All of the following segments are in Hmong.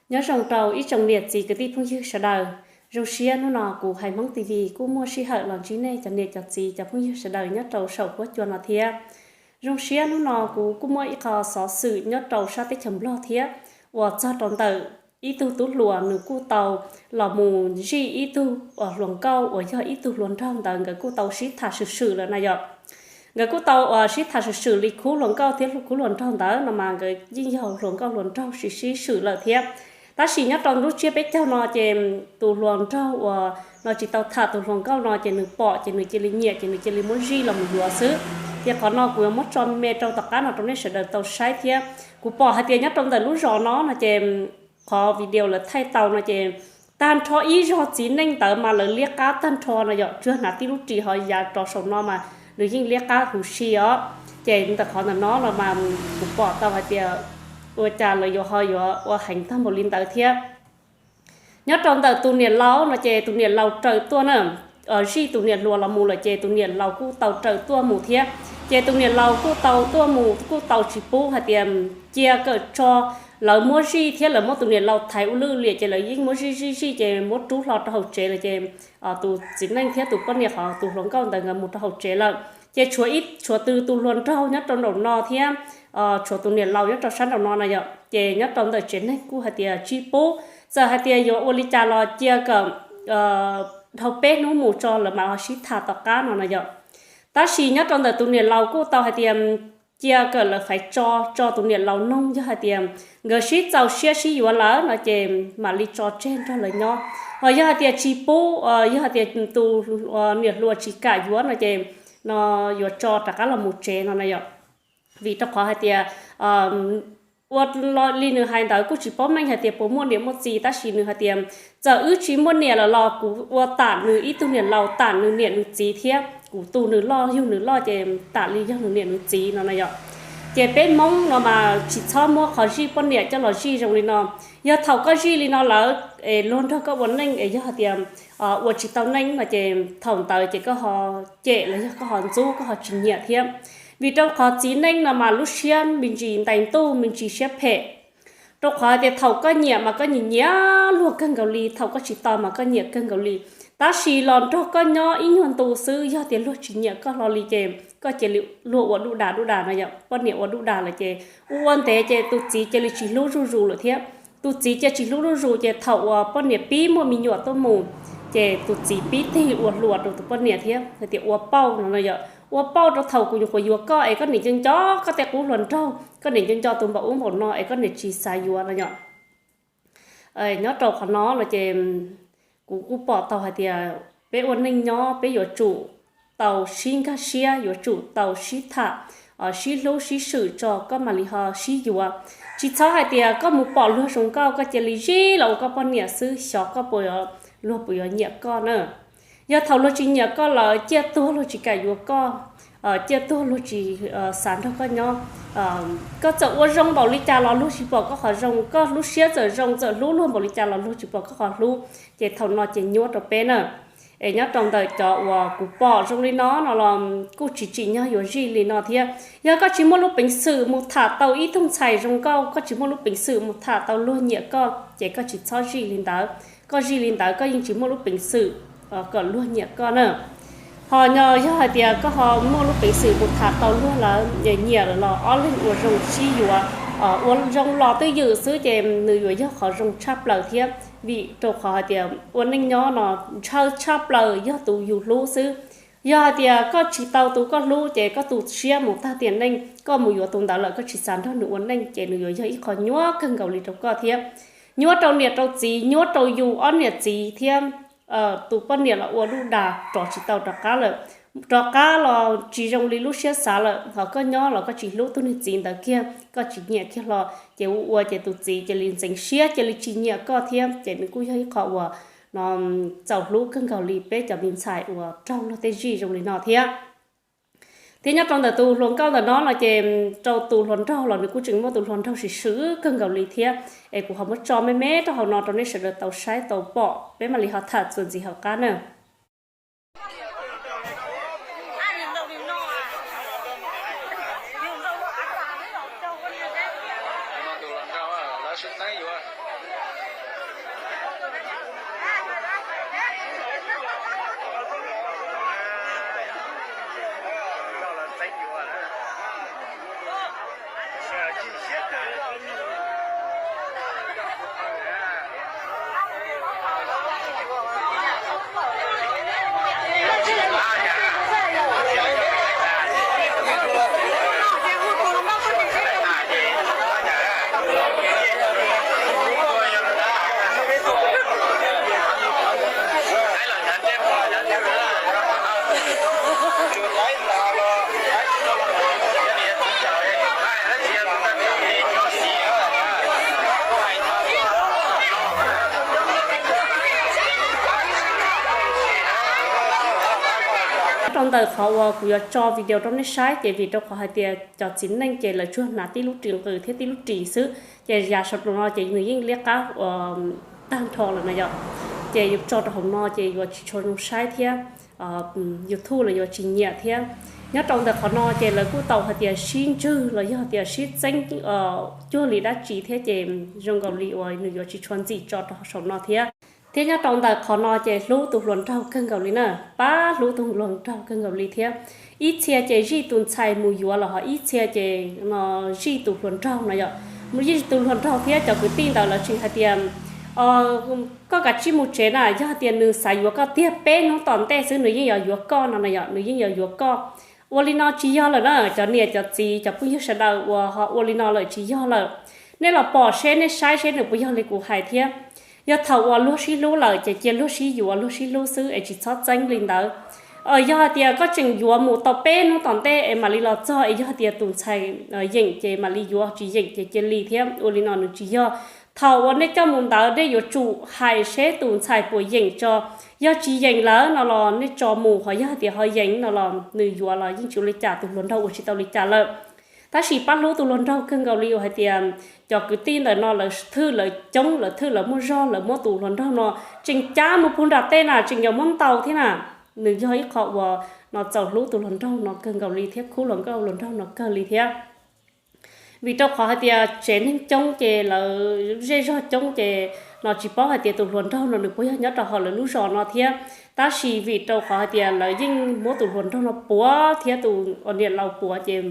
Nyob zoo rau ib tsoom niam txiv kwv tij phooj ywg sawv daws. Zoo siab hnub no kuv Hais Hmoob T V kuj muaj sij hawm los ntsib nej cov niam cov txiv cov phooj ywg sawv daws nyob rau saum huab cua no thiab. Zoo siab hnub no kuv kuj muaj ib qho xov xwm nyob rau sab teb chaws Nplog thiab, uas txog rau ntawm ib tug tub hluas nws kuj tau los mus zij ib tug hluas nkauj uas yog ib tug hluas nraug ntawd nkawd kuj tau sib tham swm swm lawm na yom. Nkawd kuj tau sib tham swm swm li khub hluas nkauj thiab khub hluas nraug ntawd no mas nkawd yeej yog hluas nkauj hluas nraug sib sib swm lawm thiab. Tab sis nyob rau lub tsiab peb caug no ces tus hluas nraug uas no tsis tau tham tus hluas nkauj no ces nws pom ces nws cia li nyiam ces nws cia li muab zij los mus yuav xwb. Ces qhov no kuv yuav muab tso me rau tom qab no rau nej sawv daws tau saib thiab. Kuv pom hais tias nyob rau ntawm lub zos no no ces qhov video lawv thaij tau no ces tag nrho ib zog txiv neej ntawd mas lawv liab qab tag nrho no yom, tsuas hnav tib lub ris ho yav rov saum no mas nws yeej liab qab huv si os. Ces ntawm qhov ntawm no no mas kuv pom tau hais tias ua cas lawv yuav ho yuav ua heev tag npaum li ntawd thiab. Nyob rau ntawm tus niam laus no ces tus niam laus raws tuaj na, zij tus niam hluas los mus lawm ces tus niam laus kuj tau raws tuaj mus thiab. Ces tus niam laus kuj tau tuaj mus kuj tau tsis pub hais tias cia kawm tso, lawv muab zij thiab lawv muab tus niam laus thaiv ua lwj liam ces lawv yeej muab zij zij zij ces muab rub hlo rau hauv tsev lawm ces tus txiv neej thiab tus poj niam qhov tus hluas nkauj ntawd nkawd mus rau hauv tsev lawm. Ces tshuav ib tshuav tus tus hluas nraug nyob rau nraum no thiab tshuav tus niam laus nyob rau sab nraum no na yom. Ces nyob rau ntawm tsev neeg kuj hais tias tsis pub, txawm hais tias yuav ua li cas los cia kom dhau peb hnub mus tso lawv mam ho sib tham tom qab no na yom. Tab sis nyob rau ntawm tus niam laus kuj tau hais tias cia kom lawv faiv tso, tso tus niam laus noog, yog hais tias nkawd sib txaus siab sib yuav lawm no ces mam li tso tseg nrog lawv nyob. Ho yog hais tias tsis pub, yog hais tias tus niam hluas tsis kam yuav no ces no yuav tso rov qab los mus tsev no na yom. Vim rau qhov hais tias ua li nws hais ntawd kuj tsis paub meej hais tias puas muaj niam muaj txiv, tab sis nws hais tias txawm wb tsis muaj niam lawm los kuv ua tam nws ib tug niam laus, tam nws niam nws txiv thiab kuv tu nws loj yug nws loj ces tam li yog nws niam nws txiv no na yom. Ces peb Hmoob no mas tsis txhob muab qhov zij poj niam coj los zij zoo li no. Yog thaum koj zij li no lawm es luag nrog koj ua neej es yog hais tias ua tsis tau neej no ces thaum ntawd ces koj ho cem los yog koj ho ntxub, koj ho tsis nyiam thiab. Vim rau qhov txiv neej no mas lub siab me ntsis ntais ntuj me ntsis siab phem. Rau qhov tias thaum koj nyiam mas koj nyiam nyiam luag kawg nkaus li, thaum koj tsis tau mas koj nyiam kawg nkaus li. Tab sis los nrog koj nyob ib nyuag ntu xwb, yog tias luag tsis nyiam koj hlo li ces koj cia li luag ua duj das duj das no yom. Poj niam ua duj das lawm ces ua ua ntev ces tus txiv cia li tsis hlub zuj zus lawm thiab. Tus txiv cia tsis hlub zuj zus ces thaum uas poj niam pib muaj me nyuam tuaj mus ces tus txiv pib tig ua hluas rau tus poj niam thiab hais tias ua pauj no no yom. Ua pauj rau thaum kuv nyuam qhuav yuav koj es koj niam nco nco koj tej qub hluas nraug, koj niam nco nco tus npaum ub npaum no es koj niam tsis xav yuav no yom. Nyob rau qhov no no ces kuv kuj pom tau hais tias peb ua neej nyob peb yuav tsum tau sib nkag siab, yuav tsum tau sib tham, sib hlub sib swm tso koj mam li ho sib yuav. Tsis txhob hais tias koj mus pom luag zoo nkauj koj cia li zij los ua koj poj niam xwb, xyov koj puas, luag puas yuav nyiam koj na. Yog thaum luag tsis nyiam koj lawm, ciaj tuag luag tsis kam yuav koj, ciaj tuag luag tsis xav nrog koj nyob, koj txawm ua zoo npaum li cas los luag tsis pom koj qhov zoo, koj lub siab txawm zoo txawm hlub luag npaum li cas los luag tsis pom koj qhov hlub, ces thaum no ces nyuaj rau peb na. Es nyob rau ntawm cov uas kuv pom zoo li no no los kuj tsis tsim nyog yuav zij li no thiab. Yog koj tsis muaj lub peev xwm mus tham tau ib tug ntxhais zoo nkauj, koj tsis muaj lub peev xwm mus tham tau luag nyiam koj ces koj tsis txhob zij li ntawd. Koj zij li ntawd koj yeej tsis muaj lub peev xwm kom luag nyiam koj na. Ho yog hais tias koj ho muaj lub peev xwm mus tham tau luag lawm, nyiam lawm los ob leeg ua zoo sib yuav, ua zoo los twj ywm xwb ces nws yuav yog qhov zoo tshaj plaws thiab. Vim rau qhov hais tias ua neej nyob no ntshaw tshaj plaws yog tus yus hlub xwb. Yog hais tias koj tsis tau tus koj hlub ces koj tu siab mus tag tiam neej, koj mus yuav tus ntawd lawm koj tsis xav nrog nws ua neej ces nws yuav yog ib qho nyuaj kawg nkaus li rau koj thiab. Nyuaj rau niam rau txiv, nyuaj rau yus ob niam txiv thiab. Tus poj niam los ua duj das rov tsis tau rov qab lawm, rov qab los tsis zoo li lub siab xav lawm, ho koj nyob los koj tsis hlub tus niag txiv ntawd kiag, koj tsis nyiam kiag hlo, ces ua ua ces tus txiv cia li ntxeev siab cia li tsis nyiam koj thiab, ces nws kuj yog ib qho uas no txaus hlub kawg nkaus li peb cov me ntxhais uas raug luag tej zij zoo li no thiab. Thiab nyob rau ntawm tus hluas nkauj ntawm no no ces rau tus hluas nraug los nws kuj tseem muaj tus hluas nraug swm swm kawg nkaus li thiab. Es kuv ho muab tso me me rau hauv no rau nej sawv daws tau saib tau pom, peb mam li ho tham txuas ntxiv hauv qab na. Rau ntawm qhov uas kuv yuav tso video rau nej saib ces vim rau qhov hais tias cov txiv neej ces lawv tsuas hnav tib lub ris nqws thiab tib lub ris xwb, ces yav saum no ces nws yeej liab qab tag nrho lawm na yom. Ces yus tso rau hauv no ces yuav tsis tshua zoo saib thiab, YouTube los yuav tsis nyiam thiab. Nyob rau ntawm qhov no ces lawv kuj tau hais tias sib ntswg los yog tias sib txeeb cuag li dab tsi thiab ces zoo nkaus li uas nws yuav tsis tshua ntxim tso rau saum no thiab. Thiab nyob rau ntawm qhov no ces hlub tus hluas nraug kawg nkaus li na, pab hlub tus hluas nraug kawg nkaus li thiab. Ib txhia ces zij tus ntxhais mus yuav los ho ib txhia ces zij tus hluas nraug no yom, mus zij tus hluas nraug thiab cov kwv tij ntawd lawv tseem hais tias koj kav tsij mus tsev na, yog tias nws xav yuav koj tiag peb hnub tom ntej xwb nws yeej yuav yuav koj no na yom, nws yeej yuav yuav koj. Ua li no tsis yog lawm na, cov niam cov txiv cov phooj ywg sawv daws uas ho ua li no lawm tsis yog lawm. Nej los pom seb nej saib seb nws puas yog li kuv hais thiab. Yog thaum uas luag sib hlub lawm ces cia luag sib yuav luag sib hlub xwb es tsis txhob txeeb li ntawd. Yog hais tias koj tseem yuav mus tau peb hnub tom ntej es mam li los txog es yog tias tus ntxhais yeem ces mam li yuav, tsis yeem ces cia li thiab. Ua li no nws tsis yog. Thaum uas nej coj mus ntawd nej yuav tsum hais seb tus ntxhais puas yeem tso. Yog tsis yeem lawm no los nej tso mus, ho yog tias ho yeem no los nws yuav los yeej tsis ua li cas, tus hluas nraug ua tsis tau li cas lawm. Tab sis pab hlub tus hluas nraug kawg nkaus li uas hais tias cov kwv tij ntawm no lawv thwj lawv coob, lawv thwj lawv muaj zog, lawv muab tus hluas nraug no tseem cab mus puag nram tej na, tseem yuav muab ntaus thiab na. Nws yog ib qho uas no txaus hlub tus hluas nraug no kawg nkaus li thiab khub hluas nkauj hluas nraug no kawg li thiab. Vim rau qhov hais tias tsev neeg coob ces lawv zej zog coob ces no tsis paub hais tias tus hluas nraug no nws puas yog nyob rau hauv lawv lub zos no thiab. Tab sis vim rau qhov hais tias lawv yeej muab tus hluas nraug no puav thiab tus niam laus puav ces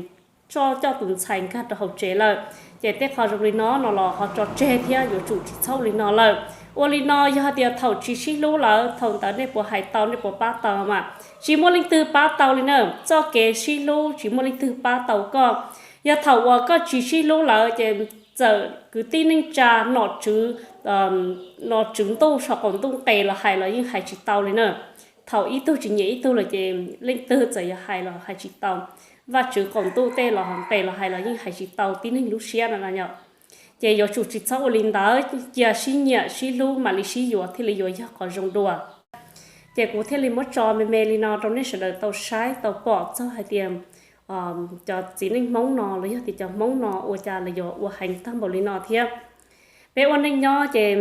tso coj tus ntxhais nkag rau hauv tsev lawm. Ces tej qho zoo li no no los ho tso tseg thiab yuav tsum tsis txhob ua li no lawm. Ua li no yog hais tias thaum tsis sib hlub lawm, thaum ntawd nej puas hais tau, nej puas pab tau mas? Tsis muaj leej twg pab tau li na. Txoj kev sib hlub tsis muaj leej twg pab tau koj. Yog thaum uas koj tsis sib hlub lawm ces txawm kwv tij neej tsa, nom tswv, nom tswv ntuj saum qaum ntuj nqes los hais los yeej hais tsis tau li na. Thaum ib tug tsis nyiam ib tug lawm ces leej twg txawm yog hais los hais tsis tau. Vaj tswv qaum ntuj tej los nqes los hais los yeej hais tsis tau tib neeg lub siab no na yom. Ces yuav tsum tsis txhob ua li ntawd, cia sib nyiam sib hlub mam li sib yuav thiaj li yuav yog qhov zoo dua. Ces kuv thiaj li muab tso me me li no rau nej sawv daws tau saib tau pom txog hais tias cov txiv neej Hmoob no los yog tias cov Hmoob no ua cas los yuav ua heev tag npaum li no thiab. Peb ua neej nyob ces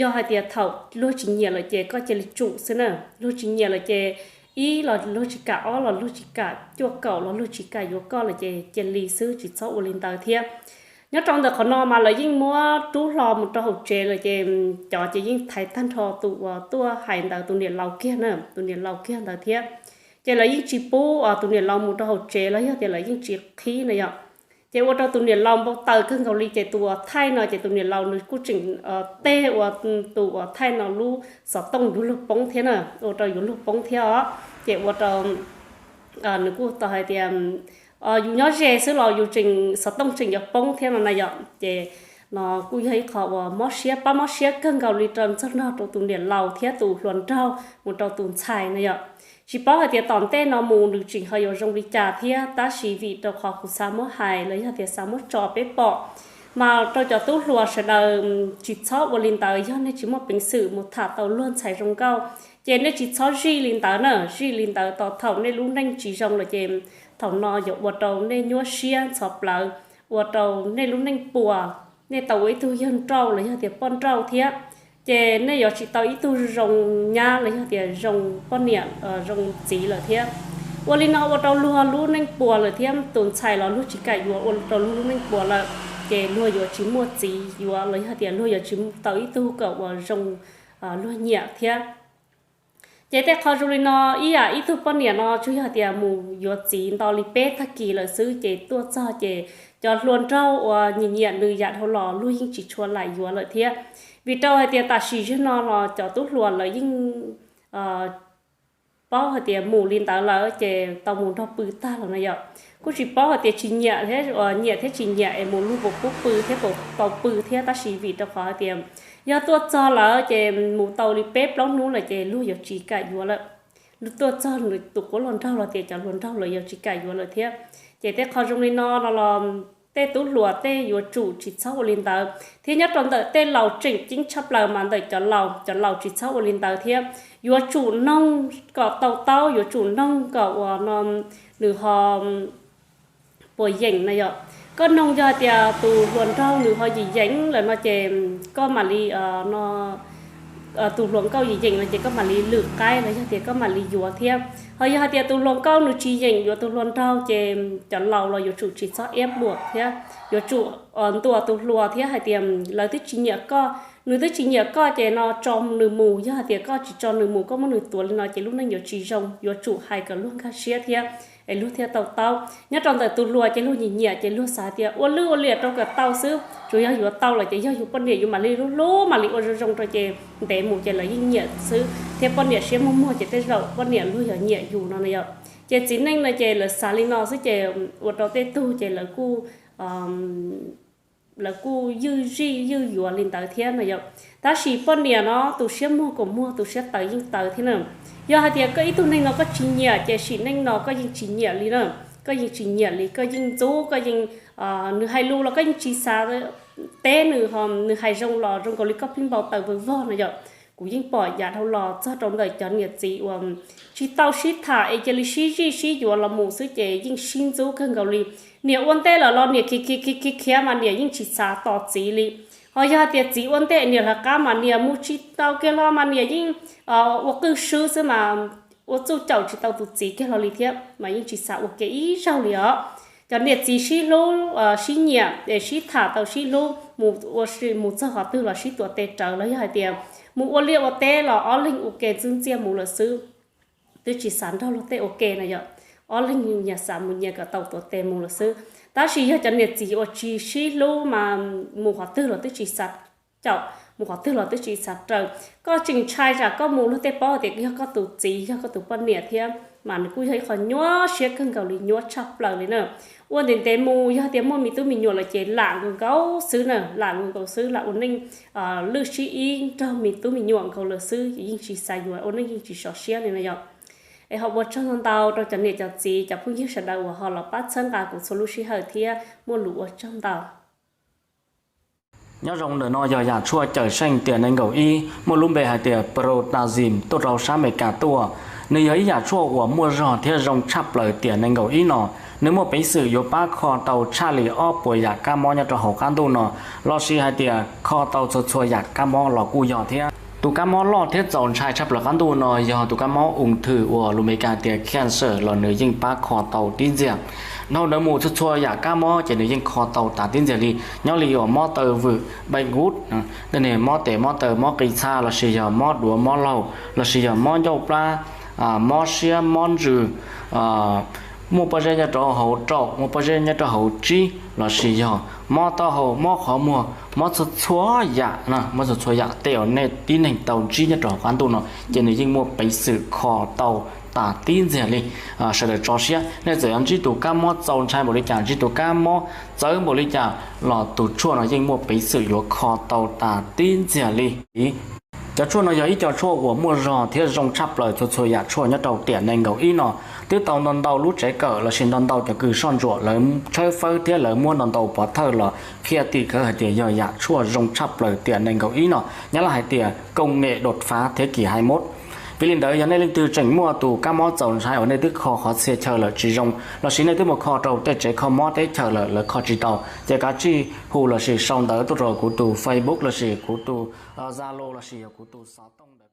yog hais tias thaum luag tsis nyiam lawm ces koj cia li tsum xwb na. Luag tsis nyiam lawm ces ib los luag tsis kam, ob los luag tsis kam, cuaj kaum los luag tsis kam yuav koj lawm ces cia li xwb, tsis txhob ua li ntawd thiab. Nyob rau ntawm qhov no mas lawv yeej muab rub hlo mus rau hauv tsev lawm ces cov ces yeej thaiv tag nrho tus uas tuaj hais ntawd, tus niam laus kiag na, tus niam laus kiag ntawd thiab. Ces lawv yeej tsis pub tus niam laus mus rau hauv tsev los yog tias lawv yeej tsis qhib na yom. Ces ua rau tus niam laus npau taws kawg nkaus li, ces tus uas thaij no ces tus niam laus nws kuj tseem tej ua tus uas thaij no lub xov tooj yuav luag poob thiab na, ua rau yuav luag poob thiab os. Ces ua rau nws kuj tau hais tias yus nyob ze xwb los yus tseem xov tooj tseem yuav poob thiab no na yom. Ces no kuj yog ib qho uas mob siab, pab mob siab kawg nkaus li rau txog nrog rau tus niam laus thiab tus hluas nraug mus rau tus ntxhais na yom. Tsis paub hais tias tom ntej no mus nws tseem ho yuav zoo li cas thiab, tab sis vim rau qhov kuv xav muab hais los yog tias xav muab tso peb pom, mas rau cov tub hluas sawv daws tsis txhob ua li ntawd. Yog nej tsis muaj peev xwm mus tham tau luag ntxhais zoo nkauj ces nej tsis txhob zij li ntawd na. Zij li ntawd tos thaum nej lub neej tsis zoo lawm ces thaum no yuav ua rau nej nyuaj siab ntxhov plawv, ua rau nej lub neej puas. Nej tau ua ib tug yawg nrauj los yog tias poj nrauj thiab, ces nej yuav tsis tau ib tug zoo nyab los yog tias zoo poj niam zoo txiv lawm thiab. Ua li no ua rau luag lub neej puas lawm thiab, tus ntxhais los luag tsis kam yuav, ua rau luag lub neej puas lawm. ces luag yuav tsis muaj txiv yuav los yog tias luag yuav tsis tau ib tug kom uas zoo luag nyiam thiab. Ces tej qho zoo li no, ib yam ib tug poj niam no tsuas yog tias mus yuav txiv nto li peb tag kis lawm xwb ces tuaj txog ces cov hluas nraug uas nyiam nyiam nws yam dhau los luag yeej tsis tshua lam yuav lawm thiab. Vim rau hais tias tam sim zej no los cov tub hluas lawv yeej paub hais tias mus li ntawd lawm ces tau mus nrog pw tag los no yom. Kuj tsis paub hais tias tsis nyiam thiab, nyiam thiab tsis nyiam es mus luag puas pub pw thiab puas tau pw thiab, tab sis vim rau qhov hais tias yog tuaj txog lawm ces mus tau li peb plaub hnub lawm ces luag yuav tsis kam yuav lawm. Tuaj txog nws tus quab luag nraug los tias cov hluas nraug lawv yuav tsis kam yuav lawm thiab. Ces tej qho zoo li no no los tej tub hluas tej yuav tsum tsis txhob ua li ntawd thiab. Nyob rau ntawm tej laus tseem ceeb tshaj plaws mas ntawm cov laus, cov laus tsis txhob ua li ntawd thiab. Yuav tsum noog kom tau taub, yuav tsum noog kom uas no nws ho puas yeem na yom. Koj noog yog hais tias tus hluas nraug nws ho yim yeem lawm no ces koj mam li, no, tus hluas nkauj yim yeem no ces koj mam li lwm qaib los yog tias koj mam li yuav thiab. Ho yog hais tias tus hluas nkauj nws tsis yeem yuav tus hluas nraug ces cov laus los yuav tsum tsis txhob eb muam thiab, yuav tsum ntuas tus hluas thiab hais tias lawv twb tsis nyiam koj, nws twb tsis nyiam koj ces no tso nws mus, yog hais tias koj tsis tso nws mus koj muab nws tuav li no ces lub neej yuav tsis zoo, yuav tsum hais kom luag nkag siab thiab es luag thiaj tau taub. Nyob rau ntawm tus hluas ces luag nyiam nyiam ces luag xav tias ua lwj ua liam rau kom tau xwb, tsuas yog yuav tau lawm ces yog yus poj niam yus mam li hlub hlub mam li ua zoo zoo rau ces ntev mus ces lawv yeej nyiam xwb thiab. Poj niam siab muag muag ces tej zaum poj niam luag yog nyiam yus no na yom. Ces txiv neej no ces lawv xav li no xwb ces ua rau tej tug ces lawv kuj lawv kuj ywj zij ywj yuav li ntawd thiab no yom. Tab sis poj niam no tus siab muag kom muag, tus siab tawv yeej tawv thiab na. Yog hais tias koj ib tug neeg no koj tsis nyiam ces sim neej no koj yeej tsis nyiam li na, koj yeej tsis nyiam li, koj yeej ntxub, koj yeej, nws hais lus los koj yeej tsis xav teb nws, ho nws hais zoo los zoo nkaus li koj pheej npau taws vawg vog no yom. Kuv yeej pom yav dhau los txog rau ntawm cov niam txiv uas tsis tau sib tham es cia li sib zij sib yuav los mus xwb ces yeej sib ntxub kawg nkaus li. Niam ua ntej lawm los niam khiav khiav khiav khiav khiav mas niam yeej tsis xav tos txiv li. Ho yog hais tias txiv ua ntej niam lawv qab mas niam mus tsis tau kiag los mas niam yeej ua qwj swb xwb mas ua txuj caum tsis tau tus txiv kiag los li thiab mas yeej tsis xav ua ke ib zaug li os. Cov niam txiv sib hlub, sib nyiam es sib tham tau sib hlub mus ua si mus txog qhov twg los sib tuav tes rawv los yog hais tias mus ua liaj ua teb los ob leeg ua ke ntxwb ntxiaj mus lawm xwb, twb tsis xav nrog luag tej ua ke na yom. Ob leeg nyias xav mus nyias kom tau tuav tes mus lawm xwb. Tab sis yog cov niam txiv uas tsis sib hlub mas mus qhov twg los twb tsis xav caum, mus qhov twg los twb tsis xav raws. Koj tseem ntshai tsam koj mus luag tej paub tias yog koj tus txiv yog koj tus poj niam thiab mas nws kuj yog ib qho nyuaj siab kawg nkaus li, nyuaj tshaj plaws li na. Ua ntev ntev mus yog tias muaj me tub me nyuam lawm ces lam nkaus nkaus xwb na, lam nkaus nkaus xwb, lam ua neej lwj sib ib nrog me tub me nyuam nkaus lawm xwb, yeej tsis xav yuav, ua neej yeej tsis sov siab li na yom. Es ho ua tsaug ntau ntau rau cov niam cov txiv cov phooj ywg sawv daws uas ho los pab txhawb nqa kuv txhua lub sij hawm thiab muaj lus ua tsaug ntau. Nyob zoo, ntawm no yog yam tshuaj cawm seej tiam nees nkaum ib muaj lub npe hais tias Protandim tuaj rau sab Amelikas tuaj. Nws yog ib yam tshuaj uas muaj zog thiab zoo tshaj plaws tiam nees nkaum ib no. Nws muaj peev xwm yuav pab kho tau tshaj li ob puas yam kab mob nyob rau hauv qab ntuj no, lossis hais tias kho tau txhua txhua yam kab mob los kuj yog thiab. Tus kab mob loj thiab txaus ntshai tshaj plaws qab ntuj no yog tus kab mob ung thư uas lus Amelikas tias cancer los nws yeej pab kho tau tib ntxiag. Dhau ntawd mus txhua txhua yam kab mob ces nws yeej kho tau tas tib ntxiag li, nyob li uas mob taw vwm, bệnh gút, mob tes mob taw, mob qi txha lossis yog mob duav mob laug lossis yog mob ncauj plab, mob siab mob ntsws, muaj pob zeb nyob rau hauv raum, muaj pob zeb nyob rau hauv tsib lossis yog mob taub hau, mob qhov muag, mob txhua txhua yam, mob txhua txhua yam tej uas nej tib neeg tau ntsib nyob rau hauv qab ntuj no ces nws yeej muaj peev xwm kho tau tas tib ntxiag li. Sawv daws tso siab, nej txawm yuav ntsib tus kab mob txaus ntshai npaum li cas, ntsib tus kab mob txawv npaum li cas los tus tshuaj no yeej muaj peev xwm yuav kho tau tas tib ntxiag li. Cov tshuaj no yog ib co tshuaj uas muaj zog thiab zoo tshaj plaws txhua txhua yam tshuaj nyob rau tiam nees nkaum ib no. Twb tau ntau ntau lub tsev kawm lossis ntau ntau cov kws soj ntsuam lawv tshawb fawb thiab lawv muab ntau ntau pov thawj los qhia tim khawv hais tias yog yam tshuaj zoo tshaj plaws tiam nees nkaum ib no, nyob lawv hais tias công nghệ đột phá thế kỷ hai mươi mốt. Vim li ntawd yog nej leej twg tseem muaj tus kab mob txaus ntshai uas nej twb kho qhov txhia chaw lawm tsis zoo lossis nej twb mus kho rau tej tsev kho mob teb chaws lawm lawv kho tsis tau, ces kav tsij hu lossis sau ntawv tuaj rau kuv tus Facebook lossis kuv tus Zalo lossis yog kuv tus xov tooj